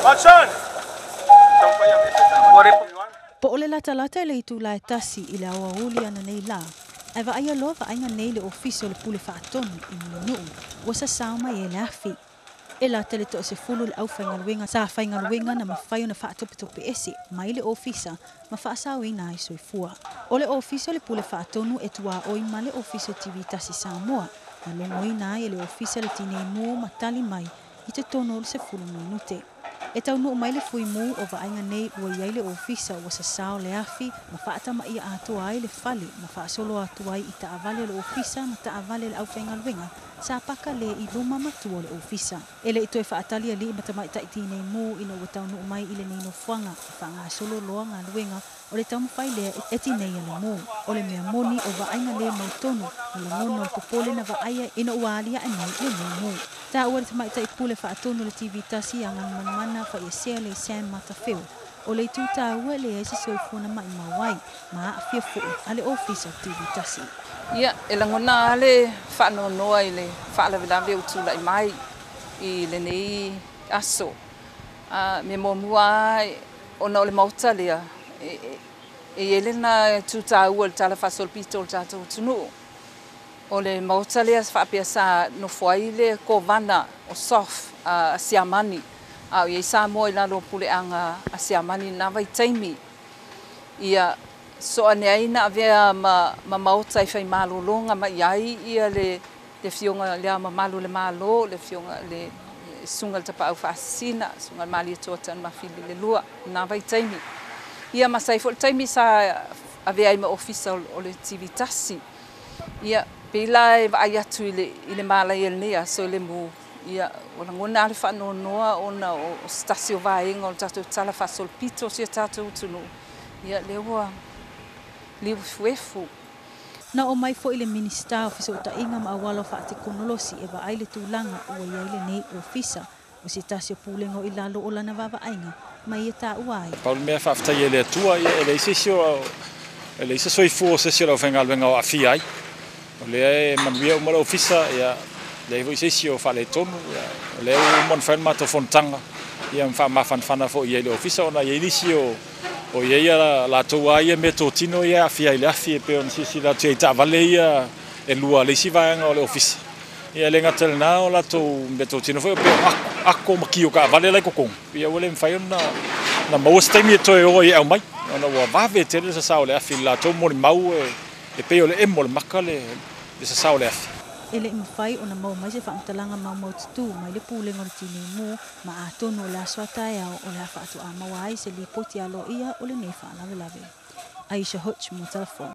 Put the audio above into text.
Action! Po o le latalata i le itula e 1 i le aoauli ananei lā, ae vaaia loa vaaiga nei le ofisa o le Pule Faatonu i Mulinuu ua sasao mai ai le afi. E lata i le 10 le aufaigaluega sa faigaluega na mafai ona faatopetope ese mai le ofisa ma faasaoina ai soifua. O le ofisa o le Pule Faatonu e tuaoi ma le ofisa o TV Tasi Samoa, na logoina ai e le ofisa le tinei mu ma tali mai i totonu o le 10 minute. E taunuu mai le fuimu o vaaiga nei ua i ai le ofisa ua sasao le afi ma faatamaia atoa ai le fale ma faasolo atu ai i taavale o le ofisa ma taavale le aufaigaluega sa paka le i luma ma tua o le ofisa. E le i toe faatali alii ma tamaitai tinei mu ina ua taunuu mai i lenei nofoaga e faagasolo loa galuega o le taumafai lea e tinei a le mu. O le mea moni o vaaiga le mautonu ma lagona o le popole na vaaia ina ua aliae mai lenei mu. Taua le tamaitai Pule Faatonu o le TV Tasi Agalumanamana faiesea le Sam Matafeo. O le itu taua e leai se soifua na maimau ai ma aafia foi a le ofisa o TV Tasi. Ia, e lagona lava le faanoanoa i le faalavelave ua tulai mai i lenei aso. Mea muamua lava ona o le maota lea, e i ai lena itu taua i le tala faasolopito o le tatou atunuu. O le maota lea faapea sa nofo ai le kovana o SOF a Siamani, a o i ai Samoa i lalo o puleaga a Siamani i lena vaitaimi. Ia, so ane ai na avea ma maota e faimalologa mai ai ia le afioga le Ao Mamalu o le Malo, le afioga le susuga i le Tapaau Faasisina, susuga i le Malietoa Tanumafili le Lua, lena vaitaimi. Ia ma sa i foi le taimi sa avea ai ma ofisa o le TV Tasi. Ia, pei la e vaai atu i le malaia i lenei aso i le mu, ia, ua lagona lava le faanoanoa ona o se tasi o vaega o le tatou tala faasolopito o si o tatou atunuu, ia, lea ua liuefuefu. Na oo mai foi le Minisita o Fesootaiga ma Auala o Faatekonolosi e vaai le tulaga ua i ai lenei ofisa o se tasi o pulega o i lalo o lana vaavaaiga ma ia taua ai. Pau le mea faafetai e le Atua, ia e leai se isi o e leai se soifua o se isi o le aufaigaluega o aafia ai. O lea e manuia uma le ofisa, ia leai foi se isi o faaletonu, ia o lea ua uma ona fai le matou fonotaga, ia ma faamafanafana foi i ai i le ofisa ona e i ai nisi o i ai ia latou lava ia meatotino ia e aafia ai i le afi e pei ona silasila atu i ai i taavale ia e lua a le isi vaega o le ofisa. Ia e le gata i lena o latou meatotino foi o pei o ako ma ki o taavale la i totonu, ia ua le mafai ona maua se taimi e toe o ai e aumai ona ua vave tele le sasao o le afi i le latou molimau e pei o le emo o le maka le sasao o le afi. E le i mafai ona maua mai se faamatalaga maumaututu mai le pulega o le tinei mu ma atonu o le aso a taeao o le a faatoa maua ai se lipoti aloaia o lenei faalavelave. Aisha Hutch mo Telefon.